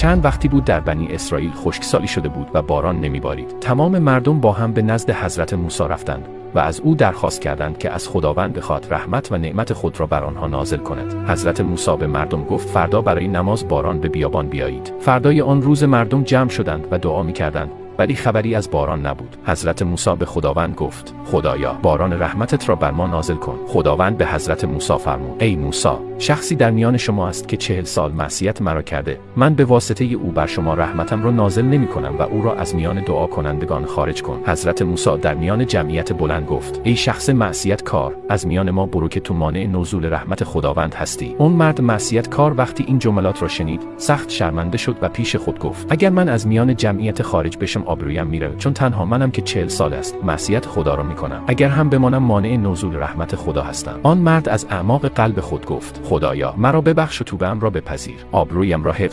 چند وقتی بود در بنی اسرائیل خشکسالی شده بود و باران نمیبارید. تمام مردم با هم به نزد حضرت موسی رفتند و از او درخواست کردند که از خداوند بخواد رحمت و نعمت خود را بر آنها نازل کند. حضرت موسی به مردم گفت فردا برای نماز باران به بیابان بیایید. فردای آن روز مردم جمع شدند و دعا می‌کردند، ولی خبری از باران نبود. حضرت موسی به خداوند گفت خدایا باران رحمتت را بر ما نازل کن. خداوند به حضرت موسی فرمود ای موسی، شخصی در میان شما است که 40 سال معصیت مرا کرده. من به واسطه او بر شما رحمتم را نازل نمی کنم و او را از میان دعا کنندگان خارج کن. حضرت موسی در میان جمعیت بلند گفت ای شخص معصیت کار، از میان ما برو که تو مانع نزول رحمت خداوند هستی. اون مرد معصیت کار وقتی این جملات را شنید سخت شرمنده شد و پیش خود گفت اگر من از میان جمعیت خارج بشم آبرویم میره، چون تنها منم که 40 سال است معصیت خدا را میکنم. اگر هم بمانم مانع نزول رحمت خدا هستم. آن مرد از اعماق قلب خود گفت خدایا مرا ببخش و توبه‌ام را بپذیر، آبرویم را حفظ